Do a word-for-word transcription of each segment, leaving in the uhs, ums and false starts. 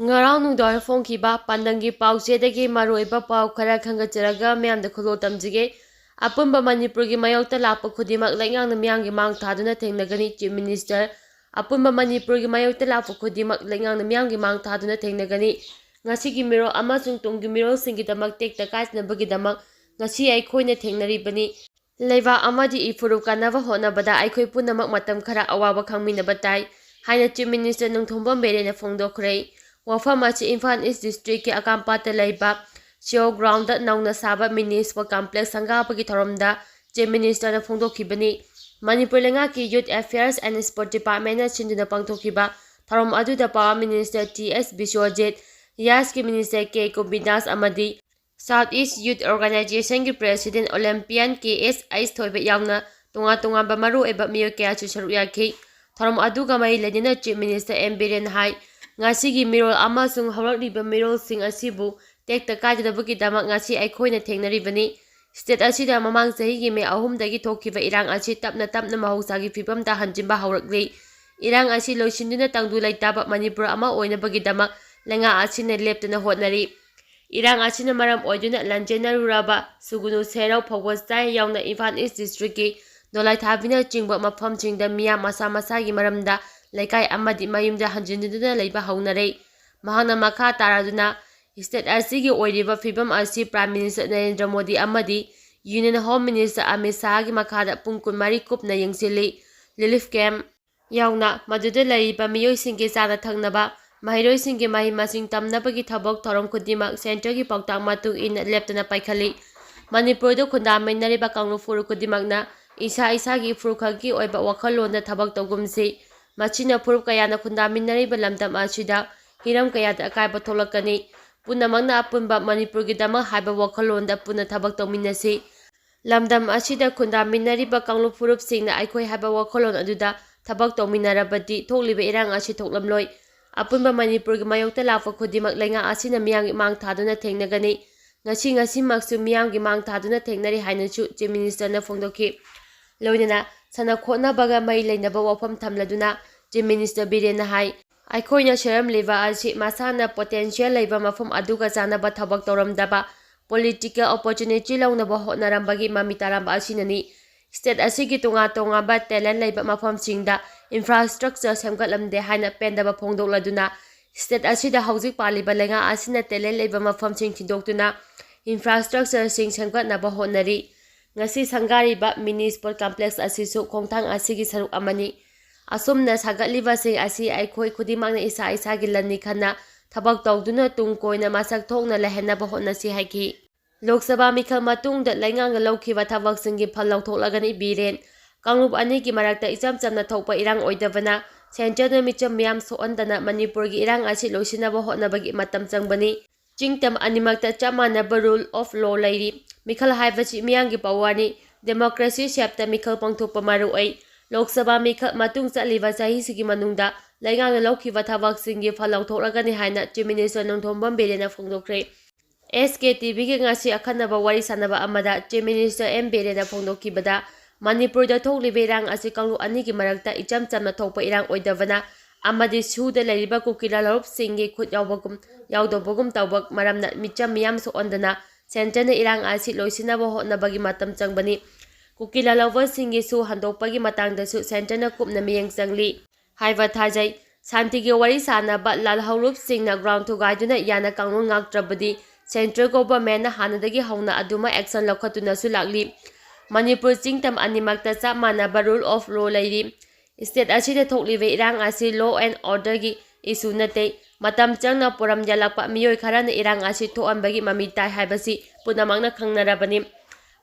ꯉꯔꯥꯡ ꯅꯨꯡꯗꯥꯡ ꯐꯣꯡꯈꯤꯕ ꯄꯥꯟꯗꯝꯒꯤ ꯄꯥꯎꯆꯦꯗꯒꯤ ꯃꯔꯨꯑꯣꯏꯕ ꯄꯥꯎ ꯈꯔ ꯈꯪꯒꯠꯆꯔꯒ ꯃꯌꯥꯝꯗ ꯈꯨꯗꯣꯜ ꯇꯝꯖꯒꯦ꯫ ꯑꯄꯨꯟꯕ ꯃꯅꯤꯄꯨꯔꯒꯤ ꯃꯥꯌꯣꯛꯇ ꯂꯥꯛꯄ ꯈꯨꯗꯤꯡꯃꯛ ꯂꯩꯉꯥꯛꯅ ꯃꯤꯌꯥꯝꯒꯤ ꯃꯥꯡ ꯊꯥꯗꯨꯅ ꯊꯦꯡꯅꯒꯅꯤ, Chief Minister꯫ ꯑꯄꯨꯟꯕ ꯃꯅꯤꯄꯨꯔꯒꯤ ꯃꯥꯌꯣꯛꯇ ꯂꯥꯛꯄ ꯈꯨꯗꯤꯡꯃꯛ ꯂꯩꯉꯥꯛꯅ ꯃꯤꯌꯥꯝꯒꯤ ꯃꯥꯡ ꯊꯥꯗꯨꯅ ꯊꯦꯡꯅꯒꯅꯤ꯫ ꯉꯁꯤꯒꯤ ꯃꯤꯔꯣꯜ ꯑꯃꯁꯨꯡ ꯇꯨꯡꯒꯤ ꯃꯤꯔꯣꯜꯁꯤꯡꯒꯤꯗꯃꯛ ꯇꯦꯛꯇ ꯀꯥꯏꯗꯅꯕꯒꯤꯗꯃꯛ ꯉꯁꯤ ꯑꯩꯈꯣꯏꯅ ꯊꯦꯡꯅꯔꯤꯕꯅꯤ꯫ ꯂꯩꯕꯥꯛ ꯑꯃꯗꯤ ꯏꯐꯨꯔꯨꯞ ꯀꯟꯅꯕ ꯍꯣꯠꯅꯕꯗ ꯑꯩꯈꯣꯏ ꯄꯨꯝꯅꯃꯛ ꯃꯇꯝ ꯈꯔ ꯑꯋꯥꯕ ꯈꯪꯃꯤꯟꯅꯕ ꯇꯥꯏ ꯍꯥꯏꯅ Chief Minister ꯅꯣꯡꯊꯣꯝꯕꯝ ꯕꯤꯔꯦꯟꯅ ꯐꯣꯡꯗꯣꯛꯈ꯭ꯔꯦ꯫ ꯋꯥꯐꯝ ꯑꯁꯤ ꯏꯝꯐꯥꯜ East District ꯀꯤ ꯑꯀꯥꯝꯄꯥꯠꯇ ꯂꯩꯕ ꯁꯤꯑꯣ Ground ꯗ ꯅꯧꯅ ꯁꯥꯕ Mini Sport Complex ꯁꯪꯒꯥꯕꯒꯤ ꯊꯧꯔꯝꯗ Chief Minister ꯅ ꯐꯣꯡꯗꯣꯛꯈꯤꯕꯅꯤ꯫ ꯃꯅꯤꯄꯨꯔ ꯂꯩꯉꯥꯛꯀꯤ Youth Affairs and Sport Department ꯅ ꯁꯤꯟꯗꯨꯅ ꯄꯥꯡꯊꯣꯛꯈꯤꯕ ꯊꯧꯔꯝ ꯑꯗꯨꯗ Power Minister ꯇꯤ ꯑꯦꯁ ꯕꯤꯁ꯭ꯋꯖꯤꯠ, ꯌꯥꯁꯀꯤ Minister ꯀꯦ ꯒꯣꯕꯤꯟꯗꯥꯁ ꯑꯃꯗꯤ South East Youth Organization ꯒꯤ President Olympian ꯀꯦ ꯑꯦꯁ ꯑꯩꯁ ꯊꯣꯏꯕ ꯌꯥꯎꯅ ꯇꯣꯉꯥꯟ ꯇꯣꯉꯥꯟꯕ ꯃꯔꯨꯑꯣꯏꯕ ꯃꯤꯑꯣꯏ ꯀꯌꯥꯁꯨ ꯁꯔꯨꯛ ꯌꯥꯈꯤ꯫ ꯊꯧꯔꯝ ꯑꯗꯨꯒ ꯃꯔꯤ ꯂꯩꯅꯅ Chief Minister ꯑꯦꯟ ꯕꯤꯔꯦꯟꯅ ꯍꯥꯏ, ꯉꯁꯤꯒꯤ ꯃꯤꯔꯣꯜ ꯑꯃꯁꯨꯡ ꯍꯧꯔꯛꯂꯤꯕ ꯃꯤꯔꯣꯜꯁꯤꯡ ꯑꯁꯤꯕꯨ ꯇꯦꯛꯇ ꯀꯥꯏꯗꯅꯕꯒꯤꯗꯃꯛ ꯉꯁꯤ ꯑꯩꯈꯣꯏꯅ ꯊꯦꯡꯅꯔꯤꯕꯅꯤ꯫ State ꯑꯁꯤꯗ ꯃꯃꯥꯡ ꯆꯍꯤꯒꯤ ꯃꯦ ꯑꯍꯨꯝꯗꯒꯤ ꯊꯣꯛꯈꯤꯕ ꯏꯔꯥꯡ ꯑꯁꯤ ꯇꯞꯅ ꯇꯞꯅ ꯃꯍꯧꯁꯥꯒꯤ ꯐꯤꯕꯝꯗ ꯍꯟꯖꯤꯟꯕ ꯍꯧꯔꯛꯂꯤ꯫ ꯏꯔꯥꯡ ꯑꯁꯤ ꯂꯣꯏꯁꯤꯟꯗꯨꯅ ꯇꯪꯗꯨ ꯂꯩꯇꯥꯕ ꯃꯅꯤꯄꯨꯔ ꯑꯃ ꯑꯣꯏꯅꯕꯒꯤꯗꯃꯛ ꯂꯩꯉꯥꯛ ꯑꯁꯤꯅ ꯂꯦꯞꯇꯅ ꯍꯣꯠꯅꯔꯤ꯫ ꯏꯔꯥꯡ ꯑꯁꯤꯅ ꯃꯔꯝ ꯑꯣꯏꯗꯨꯅ ꯂꯟꯖꯦꯟꯅꯔꯨꯔꯕ ꯁꯨꯒꯨꯅꯨ, ꯁꯦꯔꯧ, ꯐꯧꯕꯁꯇꯥꯏ ꯌꯥꯎꯅ ꯏꯝꯐꯥꯜ East District ꯀꯤ ꯗꯣꯂꯥꯏꯊꯥꯕꯤꯅꯆꯤꯡꯕ ꯃꯐꯝꯁꯤꯡꯗ ꯃꯤꯌꯥꯝ ꯃꯁꯥ ꯃꯁꯥꯒꯤ ꯃꯔꯝꯗ ꯂꯩꯀꯥꯏ ꯑꯃꯗꯤ ꯃꯌꯨꯝꯗ ꯍꯟꯖꯤꯟꯗꯨꯅ ꯂꯩꯕ ꯍꯧꯅꯔꯦ꯫ ꯃꯍꯥꯛꯅ ꯃꯈꯥ ꯇꯥꯔꯗꯨꯅ, State ꯑꯁꯤꯒꯤ ꯑꯣꯏꯔꯤꯕ ꯐꯤꯕꯝ ꯑꯁꯤ Prime Minister ꯅꯔꯦꯟꯗ꯭ꯔ ꯃꯣꯗꯤ ꯑꯃꯗꯤ Union Home Minister ꯑꯃꯤꯠ ꯁꯥꯍꯒꯤ ꯃꯈꯥꯗ ꯄꯨꯡ ꯀꯨꯟꯃꯔꯤ ꯀꯨꯞꯅ ꯌꯦꯡꯁꯤꯜꯂꯤ꯫ Relief camp ꯌꯥꯎꯅ ꯃꯗꯨꯗ ꯂꯩꯔꯤꯕ ꯃꯤꯑꯣꯏꯁꯤꯡꯒꯤ ꯆꯥꯅ ꯊꯛꯅꯕ, ꯃꯍꯩꯔꯣꯏꯁꯤꯡꯒꯤ ꯃꯍꯩ ꯃꯁꯤꯡ ꯇꯝꯅꯕꯒꯤ ꯊꯕꯛ ꯊꯧꯔꯝ ꯈꯨꯗꯤꯡꯃꯛ Centre ꯒꯤ ꯄꯥꯎꯇꯥꯛ ꯃꯇꯨꯡ ꯏꯟꯅ ꯂꯦꯞꯇꯅ ꯄꯥꯏꯈꯠꯂꯤ꯫ ꯃꯅꯤꯄꯨꯔꯗ ꯈꯨꯟꯗꯥꯃꯤꯟꯅꯔꯤꯕ ꯀꯥꯡꯂꯨꯞ ꯐꯨꯔꯨꯞ ꯈꯨꯗꯤꯡꯃꯛꯅ ꯏꯁꯥ ꯏꯁꯥꯒꯤ ꯐꯨꯔꯨꯞ ꯈꯛꯀꯤ ꯑꯣꯏꯕ ꯋꯥꯈꯜꯂꯣꯟꯗ ꯊꯕꯛ ꯇꯧꯒꯨꯝꯁꯤ꯫ ꯃꯁꯤꯅ ꯐꯨꯔꯨꯞ ꯀꯌꯥꯅ ꯈꯨꯟꯗꯥꯃꯤꯟꯅꯔꯤꯕ ꯂꯝꯗꯝ ꯑꯁꯤꯗ ꯍꯤꯔꯝ ꯀꯌꯥꯗ ꯑꯀꯥꯏꯕ ꯊꯣꯛꯂꯛꯀꯅꯤ꯫ ꯄꯨꯝꯅꯃꯛꯅ ꯑꯄꯨꯟꯕ ꯃꯅꯤꯄꯨꯔꯒꯤꯗꯃꯛ ꯍꯥꯏꯕ ꯋꯥꯈꯜꯂꯣꯟꯗ ꯄꯨꯟꯅ ꯊꯕꯛ ꯇꯧꯃꯤꯟꯅꯁꯤ꯫ ꯂꯝꯗꯝ ꯑꯁꯤꯗ ꯈꯨꯟꯗꯥꯃꯤꯟꯅꯔꯤꯕ ꯀꯥꯡꯂꯨꯞ ꯐꯨꯔꯨꯞꯁꯤꯡꯅ ꯑꯩꯈꯣꯏ ꯍꯥꯏꯕ ꯋꯥꯈꯜꯂꯣꯟ ꯑꯗꯨꯗ ꯊꯕꯛ ꯇꯧꯃꯤꯟꯅꯔꯕꯗꯤ ꯊꯣꯛꯂꯤꯕ ꯏꯔꯥꯡ ꯑꯁꯤ ꯊꯣꯛꯂꯝꯂꯣꯏ꯫ ꯑꯄꯨꯟꯕ ꯃꯅꯤꯄꯨꯔꯒꯤ ꯃꯥꯌꯣꯛꯇ ꯂꯥꯛꯄ ꯈꯨꯗꯤꯡꯃꯛ ꯂꯩꯉꯥꯛ ꯑꯁꯤꯅ ꯃꯤꯌꯥꯝꯒꯤ ꯃꯥꯡ ꯊꯥꯗꯨꯅ ꯊꯦꯡꯅꯒꯅꯤ꯫ ꯉꯁꯤ ꯉꯁꯤꯃꯛꯁꯨ ꯃꯤꯌꯥꯝꯒꯤ ꯃꯥꯡ ꯊꯥꯗꯨꯅ ꯊꯦꯡꯅꯔꯤ ꯍꯥꯏꯅꯁꯨ Chief Minister ꯅ ꯐꯣꯡꯗꯣꯛꯈꯤ꯫ ꯂꯣꯏꯅꯅ ꯁꯥꯟꯅ ꯈꯣꯠꯅꯕꯒ ꯃꯔꯤ ꯂꯩꯅꯕ ꯋꯥꯐꯝ ꯊꯝꯂꯗꯨꯅ Chief Minister ꯕꯤꯔꯦꯟꯅ ꯍꯥꯏ, ꯑꯩꯈꯣꯏꯅ ꯁꯦꯝꯂꯝꯂꯤꯕ ꯑꯁꯤ ꯃꯁꯥꯅ ꯄꯣꯇꯦꯟꯁꯤꯌꯦꯜ ꯂꯩꯕ ꯃꯐꯝ ꯑꯗꯨꯒ ꯆꯥꯟꯅꯕ ꯊꯕꯛ ꯇꯧꯔꯝꯗꯕ, ꯄꯣꯂꯤꯇꯤꯀꯦꯜ ꯑꯣꯄꯣꯔꯆꯨꯅꯤꯇꯤ ꯂꯧꯅꯕ ꯍꯣꯠꯅꯔꯝꯕꯒꯤ ꯃꯃꯤ ꯇꯥꯔꯝꯕ ꯑꯁꯤꯅꯅꯤ꯫ ꯁ꯭ꯇꯦꯠ ꯑꯁꯤꯒꯤ ꯇꯣꯉꯥꯟ ꯇꯣꯉꯥꯟꯕ ꯇꯦꯂꯦꯟ ꯂꯩꯕ ꯃꯐꯝꯁꯤꯡꯗ ꯏꯟꯐ꯭ꯔꯥꯁ꯭ꯇ꯭ꯔꯛꯆꯔ ꯁꯦꯝꯒꯠꯂꯝꯗꯦ ꯍꯥꯏꯅ ꯄꯦꯟꯗꯕ ꯐꯣꯡꯗꯣꯛꯂꯗꯨꯅ, ꯁ꯭ꯇꯦꯠ ꯑꯁꯤꯗ ꯍꯧꯖꯤꯛ ꯄꯥꯜꯂꯤꯕ ꯂꯩꯉꯥꯛ ꯑꯁꯤꯅ ꯇꯦꯂꯦꯟ ꯂꯩꯕ ꯃꯐꯝꯁꯤꯡ ꯊꯤꯗꯣꯛꯇꯨꯅ ꯏꯟꯐ꯭ꯔꯥꯁ꯭ꯇ꯭ꯔꯛꯆꯔꯁꯤꯡ ꯁꯦꯝꯒꯠꯅꯕ ꯍꯣꯠꯅꯔꯤ꯫ ꯉꯁꯤ ꯁꯪꯒꯥꯔꯤꯕ ꯃꯤꯅꯤ ꯁ꯭ꯄꯣꯔꯠ ꯀꯝꯄ꯭ꯂꯦꯛꯁ ꯑꯁꯤꯁꯨ ꯈꯣꯡꯊꯥꯡ ꯑꯁꯤꯒꯤ ꯁꯔꯨꯛ ꯑꯃꯅꯤ꯫ ꯑꯁꯨꯝꯅ ꯁꯥꯒꯠꯂꯤꯕꯁꯤꯡ ꯑꯁꯤ ꯑꯩꯈꯣꯏ ꯈꯨꯗꯤꯡꯃꯛꯅ ꯏꯁꯥ ꯏꯁꯥꯒꯤ ꯂꯟꯅꯤ ꯈꯟꯅ ꯊꯕꯛ ꯇꯧꯗꯨꯅ ꯇꯨꯡ ꯀꯣꯏꯅ ꯃꯁꯛ ꯊꯣꯛꯅ ꯂꯩꯍꯟꯅꯕ ꯍꯣꯠꯅꯁꯤ ꯍꯥꯏꯈꯤ꯫ ꯂꯣꯛ ꯁꯚꯥ ꯃꯤꯈꯜ ꯃꯇꯨꯡꯗ ꯂꯩꯉꯥꯛꯅ ꯂꯧꯈꯤꯕ ꯊꯕꯛꯁꯤꯡꯒꯤ ꯐꯜ ꯂꯧꯊꯣꯛꯂꯒꯅꯤ ꯕꯤꯔꯦꯟ꯫ ꯀꯥꯡꯂꯨꯞ ꯑꯅꯤꯒꯤ ꯃꯔꯛꯇ ꯏꯆꯝ ꯆꯝꯅ ꯊꯣꯛꯄ ꯏꯔꯥꯡ ꯑꯣꯏꯗꯕꯅ ꯁꯦꯟꯇꯔꯅ ꯃꯤꯆꯝ ꯃꯤꯌꯥꯝ ꯁꯣꯛꯍꯟꯗꯅ ꯃꯅꯤꯄꯨꯔꯒꯤ ꯏꯔꯥꯡ ꯑꯁꯤ ꯂꯣꯏꯁꯤꯟꯅꯕ ꯍꯣꯠꯅꯕꯒꯤ ꯃꯇꯝ ꯆꯪꯕꯅꯤ꯫ ꯆꯤꯡꯇꯝ ꯑꯅꯤꯃꯛꯇ ꯆꯞ ꯃꯥꯟꯅꯕ rule of law ꯂꯩꯔꯤ꯫ ꯃꯤꯈꯜ ꯍꯥꯏꯕꯁꯤ ꯃꯤꯌꯥꯝꯒꯤ ꯄꯋꯥꯔꯅꯤ꯫ ꯗꯦꯃꯣꯀ꯭ꯔꯦꯁꯤ ꯁꯦꯞꯇ ꯃꯤꯈꯜ ꯄꯥꯡꯊꯣꯛꯄ ꯃꯔꯨ ꯑꯣꯏ꯫ ꯂꯣꯛ ꯁꯚꯥ ꯃꯤꯈꯜ ꯃꯇꯨꯡ ꯆꯠꯂꯤꯕ ꯆꯍꯤꯁꯤꯒꯤ ꯃꯅꯨꯡꯗ ꯂꯩꯉꯥꯛꯅ ꯂꯧꯈꯤꯕ ꯊꯕꯛꯁꯤꯡꯒꯤ ꯐꯜ ꯂꯧꯊꯣꯛꯂꯒꯅꯤ ꯍꯥꯏꯅ Chief Minister Nongthombam ꯕꯤꯔꯦꯟꯅ ꯐꯣꯡꯗꯣꯛꯈ꯭ꯔꯦ꯫ S K T V ꯒꯤ ꯉꯁꯤ ꯑꯈꯟꯅꯕ ꯋꯥꯔꯤ ꯁꯥꯟꯅꯕ ꯑꯃꯗ Chief Minister ꯑꯦꯝ ꯕꯤꯔꯦꯟꯅ ꯐꯣꯡꯗꯣꯛꯈꯤꯕꯗ, ꯃꯅꯤꯄꯨꯔꯗ ꯊꯣꯛꯂꯤꯕ ꯏꯔꯥꯡ ꯑꯁꯤ ꯀꯥꯡꯂꯨꯞ ꯑꯅꯤꯒꯤ ꯃꯔꯛꯇ ꯏꯆꯝ ꯆꯝꯅ ꯊꯣꯛꯄ ꯏꯔꯥꯡ ꯑꯣꯏꯗꯕꯅ ꯑꯃꯗꯤ ꯁꯨꯗ ꯂꯩꯔꯤꯕ ꯀꯨꯀꯤ ꯂꯥꯜꯍꯧꯂꯨꯞꯁꯤꯡꯒꯤ ꯈꯨꯠ ꯌꯥꯎꯕꯒꯨꯝ ꯌꯥꯎꯗꯕꯒꯨꯝ ꯇꯧꯕ ꯃꯔꯝꯅ ꯃꯤꯆꯝ ꯃꯤꯌꯥꯝ ꯁꯣꯛꯍꯟꯗꯅ ꯁꯦꯟꯇꯔꯅ ꯏꯔꯥꯡ ꯑꯁꯤ ꯂꯣꯏꯁꯤꯟꯅꯕ ꯍꯣꯠꯅꯕꯒꯤ ꯃꯇꯝ ꯆꯪꯕꯅꯤ꯫ ꯀꯨꯀꯤ ꯂꯥꯜꯍꯧꯕꯁꯤꯡꯒꯤ ꯁꯨ ꯍꯟꯗꯣꯛꯄꯒꯤ ꯃꯇꯥꯡꯗꯁꯨ ꯁꯦꯟꯇꯔꯅ ꯀꯨꯞꯅ ꯃꯤꯠꯌꯦꯡ ꯆꯪꯂꯤ ꯍꯥꯏꯕ ꯊꯥꯖꯩ꯫ ꯁꯥꯟꯇꯤꯒꯤ ꯋꯥꯔꯤ ꯁꯥꯅꯕ ꯂꯥꯜꯍꯧꯂꯨꯞꯁꯤꯡꯅ ground ꯊꯨꯒꯥꯏꯗꯨꯅ ꯌꯥꯅ ꯀꯥꯡꯂꯣꯟ ꯉꯥꯛꯇ꯭ꯔꯕꯗꯤ central government ꯅ ꯍꯥꯟꯅꯗꯒꯤ ꯍꯧꯅ ꯑꯗꯨꯃꯛ action ꯂꯧꯈꯠꯇꯨꯅꯁꯨ ꯂꯥꯛꯂꯤ꯫ ꯃꯅꯤꯄꯨꯔ ꯆꯤꯡꯇꯝ ꯑꯅꯤꯃꯛꯇ ꯆꯞ ꯃꯥꯟꯅꯕ rule of law ꯂꯩꯔꯤ꯫ State ꯑꯁꯤꯗ ꯊꯣꯛꯂꯤꯕ ꯏꯔꯥꯡ ꯑꯁꯤ law and order ꯒꯤ issue ꯅꯠꯇꯦ꯫ ꯃꯇꯝ ꯆꯪꯅ ꯄꯣꯔꯝ ꯌꯥꯜꯂꯛꯄ ꯃꯤꯑꯣꯏ ꯈꯔꯅ ꯏꯔꯥꯡ ꯑꯁꯤ ꯊꯣꯛꯍꯟꯕꯒꯤ ꯃꯃꯤ ꯇꯥꯏ ꯍꯥꯏꯕꯁꯤ ꯄꯨꯝꯅꯃꯛꯅ ꯈꯪꯅꯔꯕꯅꯤ꯫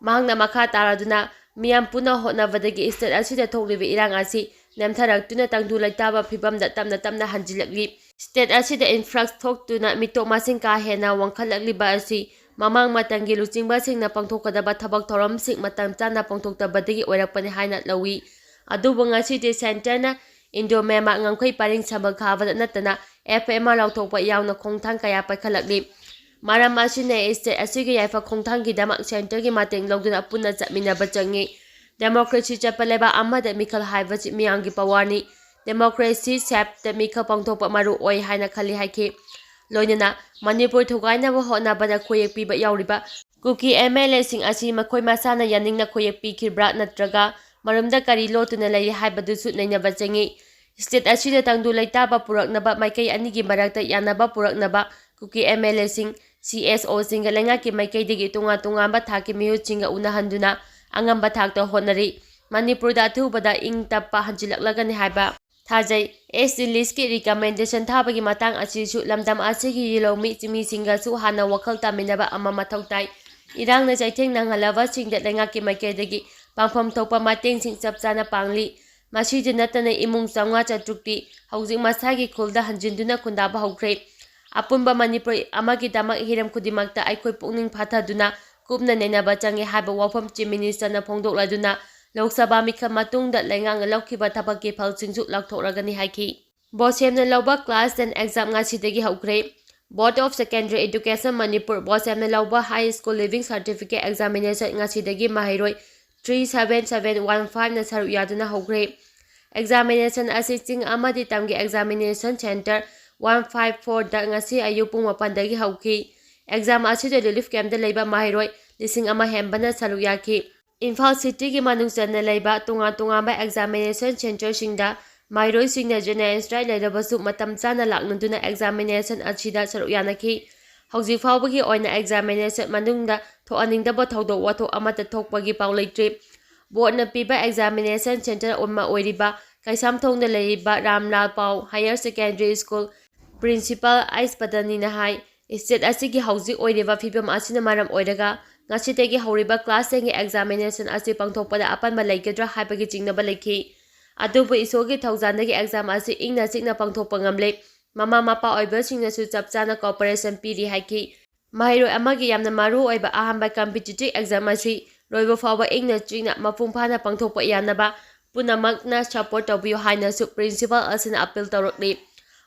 ꯃꯍꯥꯛꯅ ꯃꯈꯥ ꯇꯥꯔꯗꯨꯅ, ꯃꯤꯌꯥꯝ ꯄꯨꯟꯅ ꯍꯣꯠꯅꯕꯗꯒꯤ state ꯑꯁꯤꯗ ꯊꯣꯛꯂꯤꯕ ꯏꯔꯥꯡ ꯑꯁꯤ ꯅꯦꯝꯊꯔꯛꯇꯨꯅ ꯇꯪꯗꯨ ꯂꯩꯇꯥꯕ ꯐꯤꯕꯝꯗ ꯇꯞꯅ ꯇꯞꯅ ꯍꯟꯖꯤꯜꯂꯛꯂꯤ꯫ State ꯑꯁꯤꯗ influx ꯊꯣꯛꯇꯨꯅ ꯃꯤꯇꯣꯞ ꯃꯁꯤꯡ ꯀꯥ ꯍꯦꯟꯅ ꯋꯥꯡꯈꯠꯂꯛꯂꯤꯕ ꯑꯁꯤ ꯃꯃꯥꯡ ꯃꯇꯝꯒꯤ ꯂꯨꯆꯤꯡꯕꯁꯤꯡꯅ ꯄꯥꯡꯊꯣꯛꯀꯗꯕ ꯊꯕꯛ ꯊꯧꯔꯝꯁꯤꯡ ꯃꯇꯝ ꯆꯥꯅ ꯄꯥꯡꯊꯣꯛꯇꯕꯗꯒꯤ ꯑꯣꯏꯔꯛꯄꯅꯤ ꯍꯥꯏꯅ ꯂꯧꯏ꯫ ꯑꯗꯨꯕꯨ ꯉꯁꯤꯗꯤ centre ꯅ Indo Myanmar ꯉꯝꯈꯩ ꯄꯔꯤꯡ ꯁꯝꯕꯜ ꯈꯥꯕꯗ ꯅꯠꯇꯅ F I R ꯂꯥꯎꯊꯣꯛꯄ ꯌꯥꯎꯅ ꯈꯣꯡꯊꯥꯡ ꯀꯌꯥ ꯄꯥꯏꯈꯠꯂꯛꯂꯤ꯫ ꯃꯔꯝ ꯑꯁꯤꯅ state ꯑꯁꯤꯒꯤ ꯌꯥꯏꯐ ꯈꯣꯡꯊꯥꯡꯒꯤꯗꯃꯛ centre ꯒꯤ ꯃꯇꯦꯡ ꯂꯧꯗꯨꯅ ꯄꯨꯟꯅ ꯆꯠꯃꯤꯟꯅꯕ ꯆꯪꯏ꯫ Democracy ꯆꯠꯄ ꯂꯩꯕꯥꯛ ꯑꯃꯗ ꯃꯤꯈꯜ ꯍꯥꯏꯕꯁꯤ ꯃꯤꯌꯥꯝꯒꯤ power ꯅꯤ꯫ democracy shape ꯇ ꯃꯤꯈꯜ ꯄꯥꯡꯊꯣꯛꯄ ꯃꯔꯨ ꯑꯣꯏ ꯍꯥꯏꯅ ꯈꯜꯂꯤ ꯍꯥꯏꯈꯤ꯫ ꯂꯣꯏꯅꯅ ꯃꯅꯤꯄꯨꯔ ꯊꯨꯒꯥꯏꯅꯕ ꯍꯣꯠꯅꯕꯗ ꯈꯨꯌꯦꯛ ꯄꯤꯕ ꯌꯥꯎꯔꯤꯕ ꯀꯨꯀꯤ ꯑꯦꯝ ꯑꯦꯜ ꯑꯦꯁꯤꯡ ꯑꯁꯤ ꯃꯈꯣꯏ ꯃꯁꯥꯅ ꯌꯥꯅꯤꯡꯅ ꯈꯨꯌꯦꯛ ꯄꯤꯈꯤꯕ꯭ꯔꯥ ꯅꯠꯇ꯭ꯔꯒ ꯃꯔꯨꯝꯗ ꯀꯔꯤ ꯂꯣꯠꯇꯨꯅ ꯂꯩꯔꯤ ꯍꯥꯏꯕꯗꯨꯁꯨ ꯅꯩꯅꯕ ꯆꯪꯏ꯫ ꯁ꯭ꯇꯦꯠ ꯑꯁꯤꯗ ꯇꯪꯗꯨ ꯂꯩꯇꯥꯕ ꯄꯨꯔꯛꯅꯕ, ꯃꯥꯏꯀꯩ ꯑꯅꯤꯒꯤ ꯃꯔꯛꯇ ꯌꯥꯅꯕ ꯄꯨꯔꯛꯅꯕ ꯀꯨꯀꯤ ꯑꯦꯝ ꯑꯦꯜ ꯑꯦꯁꯤꯡ, ꯁꯤ ꯑꯦꯁ ꯑꯣꯁꯤꯡꯒ ꯂꯩꯉꯥꯛꯀꯤ ꯃꯥꯏꯀꯩꯗꯒꯤ ꯇꯣꯉꯥꯟ ꯇꯣꯉꯥꯟꯕ ꯊꯥꯛꯀꯤ ꯃꯤꯍꯨꯠꯁꯤꯡꯒ ꯎꯅꯍꯟꯗꯨꯅ ꯑꯉꯝꯕ ꯊꯥꯛꯇ ꯍꯣꯠꯅꯔꯤ꯫ ꯃꯅꯤꯄꯨꯔꯗ ꯑꯊꯨꯕꯗ ꯏꯪ ꯇꯞꯄ ꯍꯟꯖꯤꯜꯂꯛꯂꯒꯅꯤ ꯍꯥꯏꯕ ꯊꯥꯖꯩ꯫ ꯑꯦꯁ ꯇꯤ ꯂꯤꯁꯀꯤ ꯔꯤꯀꯃꯦꯟꯗꯦꯁꯟ ꯊꯥꯕꯒꯤ ꯃꯇꯥꯡ ꯑꯁꯤꯁꯨ ꯂꯝꯗꯝ ꯑꯁꯤꯒꯤ ꯂꯧꯃꯤ ꯆꯤꯃꯤꯁꯤꯡꯒꯁꯨ ꯍꯥꯟꯅ ꯋꯥꯈꯜ ꯇꯥꯃꯤꯟꯅꯕ ꯑꯃ ꯃꯊꯧ ꯇꯥꯏ꯫ ꯏꯔꯥꯡꯅ ꯆꯩꯊꯦꯡ ꯅꯪꯍꯜꯂꯕꯁꯤꯡꯗ ꯂꯩꯉꯥꯛꯀꯤ ꯃꯥꯏꯀꯩꯗꯒꯤ ꯄꯥꯡꯐꯝ ꯊꯣꯛꯄ ꯃꯇꯦꯡꯁꯤꯡ ꯆꯞ ꯆꯥꯅ ꯄꯥꯡꯂꯤ꯫ ꯃꯁꯤꯗ ꯅꯠꯇꯅ ꯏꯃꯨꯡ ꯆꯥꯝꯃꯉꯥ ꯆꯥꯇ꯭ꯔꯨꯛꯇꯤ ꯍꯧꯖꯤꯛ ꯃꯁꯥꯒꯤ ꯈꯨꯜꯗ ꯍꯟꯖꯤꯟꯗꯨꯅ ꯈꯨꯟꯗꯥꯕ ꯍꯧꯈ꯭ꯔꯦ꯫ ꯑꯄꯨꯟꯕ ꯃꯅꯤꯄꯨꯔ ꯑꯃꯒꯤꯗꯃꯛ ꯍꯤꯔꯝ ꯈꯨꯗꯤꯡꯃꯛꯇ ꯑꯩꯈꯣꯏ ꯄꯨꯛꯅꯤꯡ ꯐꯥꯊꯗꯨꯅ ꯀꯨꯞꯅ ꯅꯩꯅꯕ ꯆꯪꯏ ꯍꯥꯏꯕ ꯋꯥꯐꯝ ꯆꯤꯐ ꯃꯤꯅꯤꯁꯇꯔꯅ ꯐꯣꯡꯗꯣꯛꯂꯗꯨꯅ ꯂꯣꯛ ꯁꯚꯥ ꯃꯤꯈꯜ ꯃꯇꯨꯡꯗ ꯂꯩꯉꯥꯛꯅ ꯂꯧꯈꯤꯕ ꯊꯕꯛꯀꯤ ꯐꯜꯁꯤꯡꯁꯨ ꯂꯥꯎꯊꯣꯛꯂꯒꯅꯤ ꯍꯥꯏꯈꯤ꯫ ꯕꯣꯁꯦꯝꯅ ꯂꯧꯕ class ten exam ꯉꯁꯤꯗꯒꯤ ꯍꯧꯈ꯭ꯔꯦ꯫ Board of Secondary Education Manipur ꯕꯣꯁꯦꯝꯅ ꯂꯧꯕ High School Leaving Certificate Examination ꯉꯁꯤꯗꯒꯤ ꯃꯍꯩꯔꯣꯏ three seven seven one five ꯅ ꯁꯔꯨꯛ ꯌꯥꯗꯨꯅ ꯍꯧꯈ꯭ꯔꯦ꯫ Examination ꯑꯁꯤ ꯆꯤꯡ ꯑꯃꯗꯤ ꯇꯝꯒꯤ examination centre one five four ꯗ ꯉꯁꯤ ꯑꯌꯨꯛ ꯄꯨꯡ ꯃꯥꯄꯟꯗꯒꯤ ꯍꯧꯈꯤ꯫ Exam ꯑꯁꯤꯗ relief camp ꯇ ꯂꯩꯕ ꯃꯍꯩꯔꯣꯏ ꯂꯤꯁꯤꯡ ꯑꯃ ꯍꯦꯟꯕꯅ ꯁꯔꯨꯛ ꯌꯥꯈꯤ꯫ ꯏꯝꯐꯥꯜ city ꯒꯤ ꯃꯅꯨꯡ ꯆꯟꯅ ꯂꯩꯕ ꯇꯣꯉꯥꯟ ꯇꯣꯉꯥꯟꯕ examination centre ꯁꯤꯡꯗ ꯃꯍꯩꯔꯣꯏꯁꯤꯡꯅ general strike ꯂꯩꯔꯕꯁꯨ ꯃꯇꯝ ꯆꯥꯅ ꯂꯥꯛꯅꯗꯨꯅ examination ꯑꯁꯤꯗ ꯁꯔꯨꯛ ꯌꯥꯅꯈꯤ꯫ ꯍꯧꯖꯤꯛ ꯐꯥꯎꯕꯒꯤ ꯑꯣꯏꯅ examination ꯃꯅꯨꯡꯗ ꯊꯣꯛꯍꯟꯅꯤꯡꯗꯕ ꯊꯧꯗꯣꯛ ꯋꯥꯊꯣꯛ ꯑꯃꯠꯇ ꯊꯣꯛꯄꯒꯤ ꯄꯥꯎ ꯂꯩꯇ꯭ꯔꯤ꯫ Board ꯅ ꯄꯤꯕ examination centre ꯑꯃ ꯑꯣꯏꯔꯤꯕ ꯀꯩꯁꯥꯝꯊꯣꯡꯗ ꯂꯩꯔꯤꯕ ꯔꯥꯝꯂꯥꯜ ꯄꯥꯎ Higher Secondary School Principal ꯑꯩꯁ ꯄꯗꯅꯤꯅ ꯍꯥꯏ, state ꯑꯁꯤꯒꯤ ꯍꯧꯖꯤꯛ ꯑꯣꯏꯔꯤꯕ ꯐꯤꯕꯝ ꯑꯁꯤꯅ ꯃꯔꯝ ꯑꯣꯏꯔꯒ ꯉꯁꯤꯗꯒꯤ ꯍꯧꯔꯤꯕ class ten ꯒꯤ examination ꯑꯁꯤ ꯄꯥꯡꯊꯣꯛꯄꯗ ꯑꯄꯟꯕ ꯂꯩꯒꯗ꯭ꯔꯥ ꯍꯥꯏꯕꯒꯤ ꯆꯤꯡꯅꯕ ꯂꯩꯈꯤ꯫ ꯑꯗꯨꯕꯨ ꯏꯁꯣꯔꯒꯤ ꯊꯧꯖꯥꯜꯗꯒꯤ exam ꯑꯁꯤ ꯏꯪꯅ ꯆꯤꯛꯅ ꯄꯥꯡꯊꯣꯛꯄ ꯉꯝꯂꯦ꯫ ꯃꯃꯥ ꯃꯄꯥ ꯑꯣꯏꯕꯁꯤꯡꯅꯁꯨ ꯆꯞ ꯆꯥꯅ cooperation ꯄꯤꯔꯤ ꯍꯥꯏꯈꯤ꯫ ꯃꯍꯩꯔꯣꯏ ꯑꯃꯒꯤ ꯌꯥꯝꯅ ꯃꯔꯨ ꯑꯣꯏꯕ ꯑꯍꯥꯟꯕ competitive exam ꯑꯁꯤ ꯂꯣꯏꯕ ꯐꯥꯎꯕ ꯏꯪꯅ ꯆꯤꯛꯅ ꯃꯄꯨꯡ ꯐꯥꯅ ꯄꯥꯡꯊꯣꯛꯄ ꯌꯥꯅꯕ ꯄꯨꯝꯅꯃꯛꯅ support ꯇꯧꯕꯤꯌꯨ ꯍꯥꯏꯅꯁꯨ principal ꯑꯁꯤꯅ appeal ꯇꯧꯔꯛꯂꯤ꯫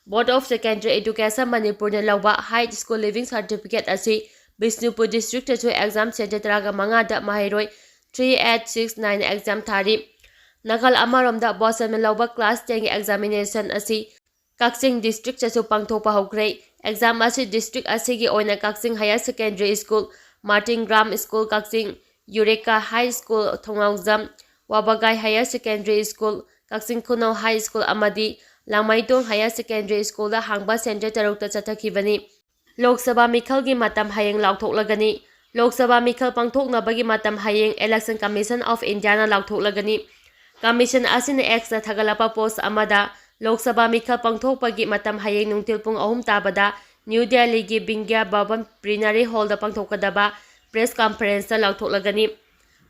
Board of Secondary Education ꯃꯅꯤꯄꯨꯔꯅ ꯂꯧꯕ High School Leaving Certificate ꯑꯁꯤ ꯕꯤꯁꯅꯨꯄꯨꯔ district ꯇꯁꯨ exam centre ꯇꯔꯥꯃꯉꯥꯗ ꯃꯍꯩꯔꯣꯏ three eight six nine exam ꯊꯥꯔꯤ꯫ ꯅꯥꯀꯜ ꯑꯃꯔꯣꯝꯗ ꯕꯣꯁꯟꯅ ꯂꯧꯕ class ten ꯒꯤ examination ꯑꯁꯤ ꯀꯛꯆꯤꯡ district ꯇꯁꯨ ꯄꯥꯡꯊꯣꯛꯄ ꯍꯧꯈ꯭ꯔꯦ꯫ Exam ꯑꯁꯤ district ꯑꯁꯤꯒꯤ ꯑꯣꯏꯅ ꯀꯛꯆꯤꯡ Higher Secondary School, Martin Gram School ꯀꯛꯆꯤꯡ, ꯌꯨꯔꯦꯀꯥ High School ꯊꯣꯡꯅꯥꯎꯖꯝ, ꯋꯥꯕꯒꯥꯏ Higher Secondary School, ꯀꯛꯆꯤꯡ ꯈꯨꯅꯧ High School ꯑꯃꯗꯤ ꯂꯥꯡꯃꯩꯗꯣꯡ Higher Secondary School ꯗ ꯍꯥꯡꯕ centre ꯇꯔꯨꯛꯇ ꯆꯠꯊꯈꯤꯕꯅꯤ꯫ ꯂꯣꯛ ꯁꯚꯥ ꯃꯤꯈꯜꯒꯤ ꯃꯇꯝ ꯍꯌꯦꯡ ꯂꯥꯎꯊꯣꯛꯂꯒꯅꯤ꯫ ꯂꯣꯛ ꯁꯚꯥ ꯃꯤꯈꯜ ꯄꯥꯡꯊꯣꯛꯅꯕꯒꯤ ꯃꯇꯝ ꯍꯌꯦꯡ Election Commission of India ꯅ ꯂꯥꯎꯊꯣꯛꯂꯒꯅꯤ꯫ Commission ꯑꯁꯤꯅ X ꯇ ꯊꯥꯒꯠꯂꯛꯄ post ꯑꯃꯗ, ꯂꯣꯛ ꯁꯚꯥ ꯃꯤꯈꯜ ꯄꯥꯡꯊꯣꯛꯄꯒꯤ ꯃꯇꯝ ꯍꯌꯦꯡ ꯅꯨꯡꯊꯤꯜ ꯄꯨꯡ ꯑꯍꯨꯝ ꯇꯥꯕꯗ ꯅ꯭ꯌꯨ ꯗꯦꯜꯂꯤꯒꯤ ꯕꯤꯡꯒ꯭ꯌꯥ ꯚꯕꯟ Plenary Hall ꯗ ꯄꯥꯡꯊꯣꯛꯀꯗꯕ press conference ꯇ ꯂꯥꯎꯊꯣꯛꯂꯒꯅꯤ꯫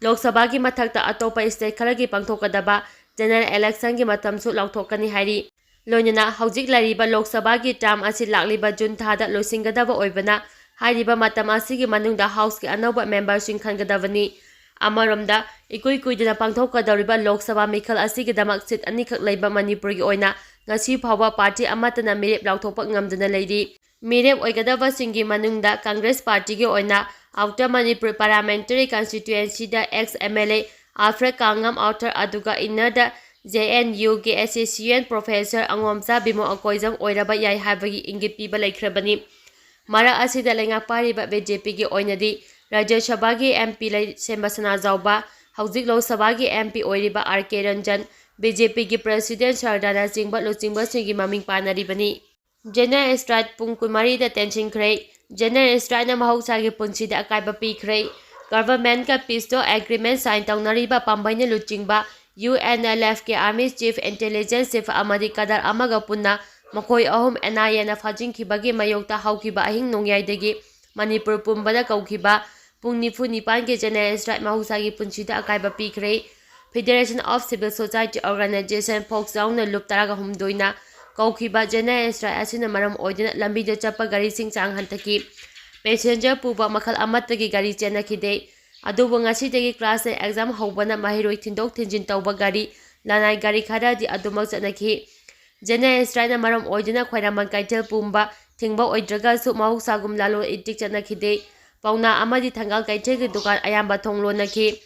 ꯂꯣꯛ ꯁꯚꯥꯒꯤ ꯃꯊꯛꯇ ꯑꯇꯣꯞꯄ state ꯈꯔꯒꯤ ꯄꯥꯡꯊꯣꯛꯀꯗꯕ general election ꯒꯤ ꯃꯇꯝꯁꯨ ꯂꯥꯎꯊꯣꯛꯀꯅꯤ ꯍꯥꯏꯔꯤ꯫ ꯂꯣꯏꯅꯅ ꯍꯧꯖꯤꯛ ꯂꯩꯔꯤꯕ ꯂꯣꯛ ꯁꯚꯥꯒꯤ term ꯑꯁꯤ ꯂꯥꯛꯂꯤꯕ ꯖꯨꯟ ꯊꯥꯗ ꯂꯣꯏꯁꯤꯟꯒꯗꯕ ꯑꯣꯏꯕꯅ, ꯍꯥꯏꯔꯤꯕ ꯃꯇꯝ ꯑꯁꯤꯒꯤ ꯃꯅꯨꯡꯗ House ꯀꯤ ꯑꯅꯧꯕ member ꯁꯤꯡ ꯈꯟꯒꯗꯕꯅꯤ꯫ ꯑꯃꯔꯣꯝꯗ, ꯏꯀꯨꯏ ꯀꯨꯏꯗꯅ ꯄꯥꯡꯊꯣꯛꯀꯗꯧꯔꯤꯕ ꯂꯣꯛ ꯁꯚꯥ ꯃꯤꯈꯜ ꯑꯁꯤꯒꯤꯗꯃꯛ seat ꯑꯅꯤꯈꯛ ꯂꯩꯕ ꯃꯅꯤꯄꯨꯔꯒꯤ ꯑꯣꯏꯅ ꯉꯁꯤ ꯐꯥꯎꯕ party ꯑꯃꯠꯇꯅ ꯃꯤꯔꯦꯞ ꯂꯥꯎꯊꯣꯛꯄ ꯉꯝꯗꯨꯅ ꯂꯩꯔꯤ꯫ ꯃꯤꯔꯦꯞ ꯑꯣꯏꯒꯗꯕꯁꯤꯡꯒꯤ ꯃꯅꯨꯡꯗ Congress party ꯒꯤ ꯑꯣꯏꯅ Outer Manipur Parliamentary Constituency the ex M L A Alfred ꯀꯥꯡꯉꯝ Outer ꯑꯗꯨꯒ Inner ꯗ J N U ꯒꯤ Associate Professor ꯑꯉꯣꯝꯆꯥ ꯕꯤꯃꯣ ꯑꯀꯣꯏꯖꯝ ꯑꯣꯏꯔꯕ ꯌꯥꯏ ꯍꯥꯏꯕꯒꯤ ꯏꯪꯒꯤꯠ ꯄꯤꯕ ꯂꯩꯈ꯭ꯔꯕꯅꯤ꯫ ꯃꯔꯛ ꯑꯁꯤꯗ ꯂꯩꯉꯥꯛ ꯄꯥꯏꯔꯤꯕ B J P ꯒꯤ ꯑꯣꯏꯅꯗꯤ ꯔꯥꯖ꯭ꯌ ꯁꯚꯥꯒꯤ M P ꯂꯩꯁꯦꯝꯕ ꯁꯅꯥꯖꯥꯎꯕ, ꯍꯧꯖꯤꯛ ꯂꯣꯛ ꯁꯚꯥꯒꯤ M P ꯑꯣꯏꯔꯤꯕ R K Ranjan, B J P ꯒꯤ President ꯁꯔꯗꯥꯅꯆꯤꯡꯕ ꯂꯨꯆꯤꯡꯕꯁꯤꯡꯒꯤ ꯃꯃꯤꯡ ꯄꯥꯟꯅꯔꯤꯕꯅꯤ꯫ General strike ꯄꯨꯡ ꯀꯨꯟꯃꯔꯤꯗ ꯇꯦꯟꯁꯤꯟꯈ꯭ꯔꯦ꯫ General strike ꯅ ꯃꯍꯧꯁꯥꯒꯤ ꯄꯨꯟꯁꯤꯗ ꯑꯀꯥꯏꯕ ꯄꯤꯈ꯭ꯔꯦ꯫ Government ꯀ peace talk agreement sign ꯇꯧꯅꯔꯤꯕ ꯄꯥꯝꯕꯩꯅ ꯂꯨꯆꯤꯡꯕ U N L F ꯀꯤ Army Chief, Intelligence Chief ꯑꯃꯗꯤ cadre ꯑꯃꯒ ꯄꯨꯟꯅ ꯃꯈꯣꯏ ꯑꯍꯨꯝ N I A ꯅ ꯐꯥꯖꯤꯟꯈꯤꯕꯒꯤ ꯃꯥꯌꯣꯛꯇ ꯍꯧꯈꯤꯕ ꯑꯍꯤꯡ ꯅꯣꯡꯌꯥꯏꯗꯒꯤ ꯃꯅꯤꯄꯨꯔ ꯄꯨꯝꯕꯗ ꯀꯧꯈꯤꯕ ꯄꯨꯡ ꯅꯤꯐꯨ ꯅꯤꯄꯥꯟꯒꯤ general strike ꯃꯍꯧꯁꯥꯒꯤ ꯄꯨꯟꯁꯤꯗ ꯑꯀꯥꯏꯕ ꯄꯤꯈ꯭ꯔꯦ꯫ Federation of Civil Society Organization, fox ꯌꯥꯎꯅ ꯂꯨꯞ ꯇꯔꯥꯒ ꯍꯨꯝꯗꯣꯏꯅ ꯀꯧꯈꯤꯕ general strike ꯑꯁꯤꯅ ꯃꯔꯝ ꯑꯣꯏꯗꯨꯅ ꯂꯝꯕꯤꯗ ꯆꯠꯄ ꯒꯥꯔꯤꯁꯤꯡ ꯆꯥꯡ ꯍꯟꯊꯈꯤ꯫ Passenger ꯄꯨꯕ ꯃꯈꯜ ꯑꯃꯠꯇꯒꯤ ꯒꯥꯔꯤ ꯆꯦꯟꯅꯈꯤꯗꯦ꯫ ꯑꯗꯨꯕꯨ ꯉꯁꯤꯗꯒꯤ class ten exam ꯍꯧꯕꯅ ꯃꯍꯩꯔꯣꯏ ꯊꯤꯟꯗꯣꯛ ꯊꯤꯟꯖꯤꯟ ꯇꯧꯕ ꯒꯥꯔꯤ, ꯂꯅꯥꯏ ꯒꯥꯔꯤ ꯈꯔꯗꯤ ꯑꯗꯨꯃꯛ ꯆꯠꯅꯈꯤ꯫ General strike ꯅ ꯃꯔꯝ ꯑꯣꯏꯗꯨꯅ ꯈ꯭ꯋꯥꯏꯔꯝꯕꯟ ꯀꯩꯊꯦꯜ ꯄꯨꯝꯕ ꯊꯤꯡꯕ ꯑꯣꯏꯗ꯭ꯔꯒꯁꯨ ꯃꯍꯧꯁꯥꯒꯨꯝ ꯂꯂꯣꯟ ꯏꯇꯤꯛ ꯆꯠꯅꯈꯤꯗꯦ꯫ ꯄꯥꯎꯅꯥ ꯑꯃꯗꯤ ꯊꯪꯒꯥꯜ ꯀꯩꯊꯦꯜꯒꯤ ꯗꯨꯀꯥꯟ ꯑꯌꯥꯝꯕ ꯊꯣꯡ ꯂꯣꯟꯅꯈꯤ꯫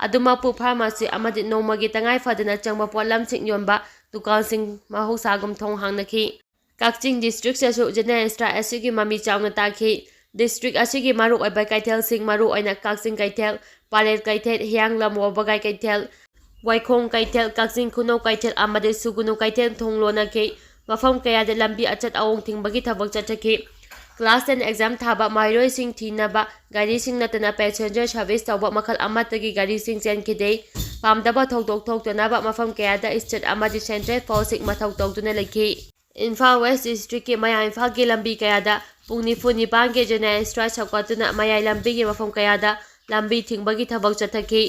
ꯑꯗꯨꯃꯛꯄꯨ ꯐꯥꯔꯃꯥꯁꯤ ꯑꯃꯗꯤ ꯅꯣꯡꯃꯒꯤ ꯇꯉꯥꯏ ꯐꯗꯅ ꯆꯪꯕ ꯄꯣꯠꯂꯝꯁꯤꯡ ꯌꯣꯟꯕ ꯗꯨꯀꯥꯟꯁꯤꯡ ꯃꯍꯧꯁꯥꯒꯨꯝ ꯊꯣꯡ ꯍꯥꯡꯅꯈꯤ꯫ ꯀꯛꯆꯤꯡ ꯗꯤꯁꯇ꯭ꯔꯤꯛꯇꯁꯨ ꯖꯦꯅꯔꯦꯜ ꯁ꯭ꯇ꯭ꯔꯥꯏꯛ ꯑꯁꯤꯒꯤ ꯃꯃꯤ ꯆꯥꯎꯅ ꯇꯥꯈꯤ꯫ ꯗꯤꯁꯇ꯭ꯔꯤꯛ ꯑꯁꯤꯒꯤ ꯃꯔꯨꯑꯣꯏꯕ ꯀꯩꯊꯦꯜꯁꯤꯡ, ꯃꯔꯨꯑꯣꯏꯅ ꯀꯛꯆꯤꯡ ꯀꯩꯊꯦꯜ, ꯄꯥꯂꯦꯜ ꯀꯩꯊꯦꯜ, ꯍꯤꯌꯥꯡꯂꯝ ꯋꯥꯕꯒꯥꯏ ꯀꯩꯊꯦꯜ, ꯋꯥꯏꯈꯣꯡ ꯀꯩꯊꯦꯜ, ꯀꯛꯆꯤꯡ ꯈꯨꯅꯧ ꯀꯩꯊꯦꯜ ꯑꯃꯗꯤ ꯁꯨꯒꯨꯅꯨ ꯀꯩꯊꯦꯜ ꯊꯣꯡ ꯂꯣꯟꯅꯈꯤ꯫ ꯃꯐꯝ ꯀꯌꯥꯗ ꯂꯝꯕꯤ ꯑꯆꯠ ꯑꯋꯣꯡ ꯊꯤꯡꯕꯒꯤ ꯊꯕꯛ ꯆꯠꯊꯈꯤ꯫ ꯀ꯭ꯂꯥꯁ ꯇꯦꯟ ꯑꯦꯛꯖꯥꯝ ꯊꯥꯕ ꯃꯍꯩꯔꯣꯏꯁꯤꯡ ꯊꯤꯅꯕ ꯒꯥꯔꯤꯁꯤꯡ ꯅꯠꯇꯅ ꯄꯦꯁꯦꯟꯖꯔ ꯁꯔꯚꯤꯁ ꯇꯧꯕ ꯃꯈꯜ ꯑꯃꯠꯇꯒꯤ ꯒꯥꯔꯤꯁꯤꯡ ꯆꯦꯟꯈꯤꯗꯦ꯫ ꯄꯥꯝꯗꯕ ꯊꯧꯗꯣꯛ ꯊꯣꯛꯇꯅꯕ ꯃꯐꯝ ꯀꯌꯥꯗ ꯁ꯭ꯇꯦꯠ ꯑꯃꯗꯤ ꯁꯦꯟꯇ꯭ꯔꯦꯜ ꯐꯣꯔꯁꯁꯤꯡ ꯃꯊꯧ ꯇꯧꯗꯨꯅ ꯂꯩꯈꯤ꯫ ꯏꯝꯐꯥꯜ ꯋꯦꯁ ꯗꯤꯁꯇ꯭ꯔꯤꯛꯀꯤ ꯃꯌꯥꯏ ꯏꯝꯐꯥꯜꯒꯤ ꯂꯝꯕꯤ ꯀꯌꯥꯗ ꯄꯨꯡ ꯅꯤꯐꯨ ꯅꯤꯄꯥꯟꯒꯤ ꯖꯦꯅꯔꯦꯜ ꯁ꯭ꯇ꯭ꯔꯥꯏꯛ ꯁꯧꯒꯠꯇꯨꯅ ꯃꯌꯥꯏ ꯂꯝꯕꯤꯒꯤ ꯃꯐꯝ ꯀꯌꯥꯗ ꯂꯝꯕꯤ ꯊꯤꯡꯕꯒꯤ ꯊꯕꯛ ꯆꯠꯊꯈꯤ꯫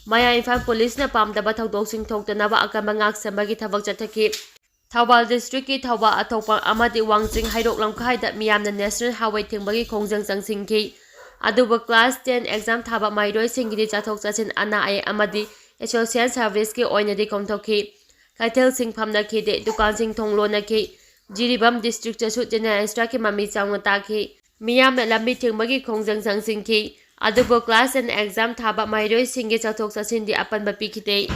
ꯃꯌꯥꯏ ꯏꯝꯐꯥꯜ ꯄꯨꯂꯤꯁꯅ ꯄꯥꯝꯗꯕ ꯊꯧꯗꯣꯛꯁꯤꯡ ꯊꯣꯛꯇꯅꯕ ꯑꯀꯟꯕ ꯉꯥꯛꯁꯦꯟꯕꯒꯤ ꯊꯕꯛ ꯆꯠꯊꯈꯤ꯫ ꯊꯧꯕꯥꯜ ꯗꯤꯁꯇ꯭ꯔꯤꯛꯀꯤ ꯊꯧꯕꯥꯜ ꯑꯊꯣꯛꯄꯝ ꯑꯃꯗꯤ ꯋꯥꯡꯖꯤꯡ ꯍꯩꯔꯣꯛ ꯂꯝꯈꯥꯏꯗ ꯃꯤꯌꯥꯝꯅ ꯅꯦꯁꯅꯦꯜ ꯍꯥꯏꯋꯦ ꯊꯤꯡꯕꯒꯤ ꯈꯣꯡꯖꯪ ꯆꯪꯁꯤꯟꯈꯤ꯫ ꯑꯗꯨꯕꯨ ꯀ꯭ꯂꯥꯁ ꯇꯦꯟ ꯑꯦꯛꯖꯥꯝ ꯊꯥꯕ ꯃꯍꯩꯔꯣꯏꯁꯤꯡꯒꯤꯗꯤ ꯆꯠꯊꯣꯛ ꯆꯠꯁꯤꯟ, ꯑꯅꯥ ꯑꯌꯦꯛ ꯑꯃꯗꯤ ꯁꯣꯁꯤꯌꯦꯜ ꯁꯔꯚꯤꯁꯀꯤ ꯑꯣꯏꯅꯗꯤ ꯀꯣꯝꯊꯣꯛꯈꯤ꯫ ꯀꯩꯊꯦꯜꯁꯤꯡ ꯐꯝꯅꯈꯤꯗꯦ, ꯗꯨꯀꯥꯟꯁꯤꯡ ꯊꯣꯡ ꯂꯣꯟꯅꯈꯤ꯫ ꯖꯤꯔꯤꯕꯥꯝ ꯗꯤꯁꯇ꯭ꯔꯤꯛꯇꯁꯨ ꯖꯦꯅꯔꯦꯜ ꯁ꯭ꯇ꯭ꯔꯥꯏꯛꯀꯤ ꯃꯃꯤ ꯆꯥꯎꯅ ꯇꯥꯈꯤ꯫ ꯃꯤꯌꯥꯝꯅ ꯂꯝꯕꯤ ꯊꯤꯡꯕꯒꯤ ꯈꯣꯡꯖꯪ ꯆꯪꯁꯤꯟꯈꯤ꯫ ꯑꯗꯨꯕꯨ ꯀ꯭ꯂꯥꯁ ꯇꯦꯟ ꯑꯦꯛꯖꯥꯝ ꯊꯥꯕ ꯃꯍꯩꯔꯣꯏꯁꯤꯡꯒꯤ ꯆꯠꯊꯣꯛ ꯆꯠꯁꯤꯟꯗꯤ ꯑꯄꯟꯕ ꯄꯤꯈꯤꯗꯦ꯫